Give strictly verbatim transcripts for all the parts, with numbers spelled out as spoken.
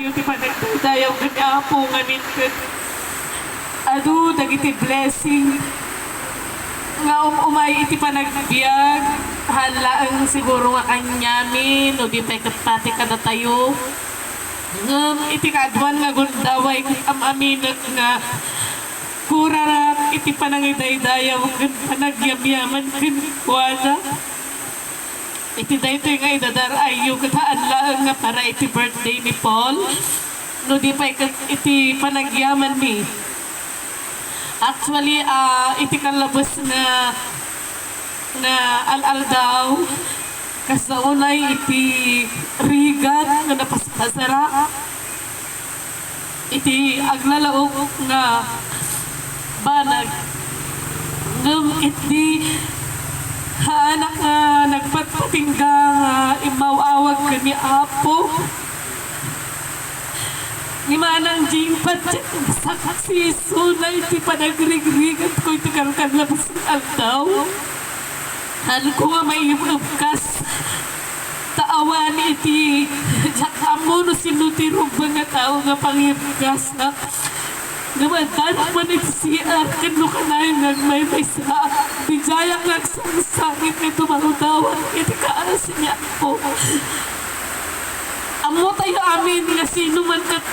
Iti panagdaydayaw ken ni Apo ngamin ket adu dagiti blessing nga um-umay iti panagbiag, haan laeng siguro nga kaniami, no di pay ket pati kadatayo. Ngem iti kaaduan nga gundaway ket am-aminek nga kurarak iti panangidaydayaw ken panagyamyaman kenkuana. Iti daytoy nga idadar-ayyo ket haan laeng nga para iti birthday ni Paul, no di pay ket iti panagyamanmi. Actually, ah, iti kallabes nga, nga al-aldaw, kasla unay iti rigat nga napaspasarak. Iti aglalaok nga banag. Ngem ketdi, haanak nga nagpatpatingga nga immaw-awag ken ni Apo. Ni Manang Jing, patiek nga saksi isuna iti panagrigrigatko iti kalkallabes nga aldaw. Haanko nga maibebkas. Ta awan iti diak ammo no sino ti rumbeng nga tao nga pangibkasnak. Ngem addanak man iti C R ken no kanayon nga agmaymaysaak, didiayak nga agsangsangit nga tumangdawat iti kaasi ni Apo. Ammotayo amin nga sino man ket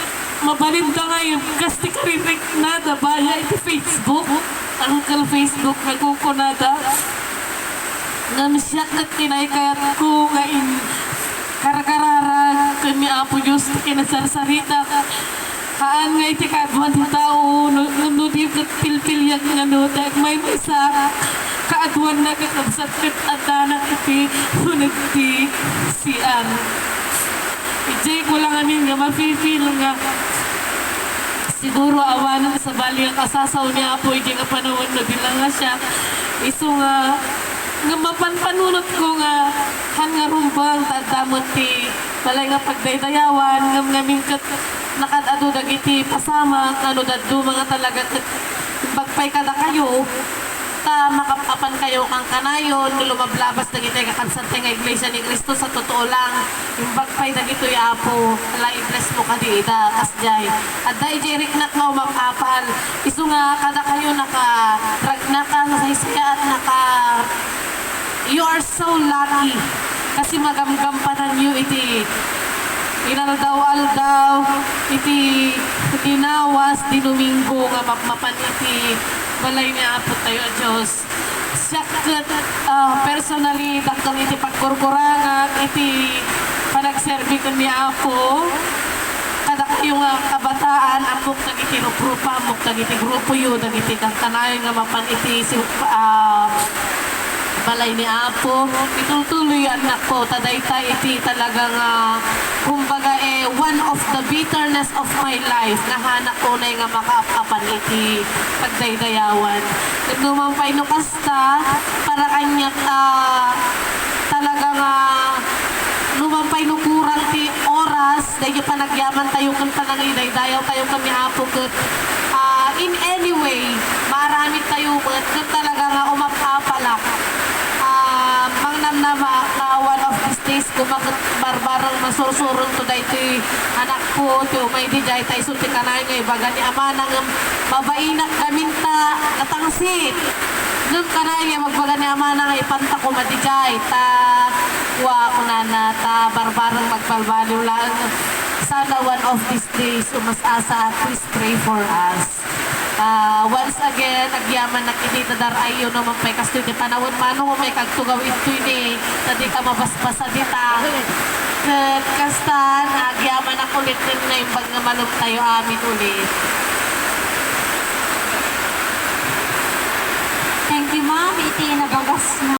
mabalinda nga ibkas ti kaririknada baya iti Facebook, angkel Facebook nga kukunada. Ngem siak ket kinaykayatko nga inkarkararag ken ni Apo Dios ti kinasarsaritak. Haan nga iti kaaduan ti tao, no, no, no di ket pilpiliak nga no, ti agmaymaysa, kaaduanna kakabsat ket addanak iti uneg ti C R. Idiay ko lang amin nga mafe-feel nga siguro awanen sabali nga kasasaw ni Apo idiay nga panawen no di lang nga siak. Isu nga, nga mapanpanunotko nga haan nga rumbeng ta adda met ti balay nga pagdaydayawan, ngem ngamin ket nakaad-adu dagiti pasamak, ano, dadduma nga talaga ket imbag pay kadakayo, ta makap-apankayo kankanayon, no lumablabas dagiti kakabsat nga Iglesia ni Cristo sa totoo lang. Imbag pay dagitoy, Apo, ala, i-bless mo kadi ida, kasdiay. Adda idiay riknak nga umap-apal. Isu nga kadakayo nakaragnakan, nasaysayaat, naka-, you are so lucky. Kasi magamgampananyo iti inaldaw-aldaw, iti ginawas ti Domingo nga mapmapan iti balay ni Apo tayo a Dios. Siak ket, ah, personally, dakkel iti pagkurkurangak iti panagserbi ken ni Apo. Kadakayo nga kabataan, ammok dagiti ruprupa, ammok dagiti grupoyo, dagiti kankanayon nga mapan iti si-, ah, balay ni Apo. Itultuloy, annakko, ta dayta iti talaga nga, kumbaga, eh, one of the bitterness of my life nga haanak unay nga makaap-apan iti pagdaydayawan. Ket no man pay no kasta, para kaniak, ah, talaga nga no man pay no kurang ti oras, daydi panagyamantayo ken panangidaydayaw tayo ken ni Apo ket, ah, in any way, maaramid tayo met ket talaga nga umap-apalak. Ah, mangnamnama nga one of these days, koma ket barbareng masursurong to daytoy anakko, ti umay didiay, ta isu ti kanayon nga ibaga ni amana ngem mabainak gamin ta natangsit. Ngem kanayon nga magbaga ni amana nga ipanta koma didiay, ta wa kunana, ta barbareng magbalbaliw laeng. Sana one of these days, umas-asa, please pray for us. Ah, once again, agyamanak iti dadar-ayyo no man pay kastoy ti panawen, manong umay kagtugaw intoy ni, ta dika mabasbasa dita. Ket kasta, agyamanak ulit ken naimbag nga malem tayo amin ulit. Thank you, ma'am, iti nabagas mo.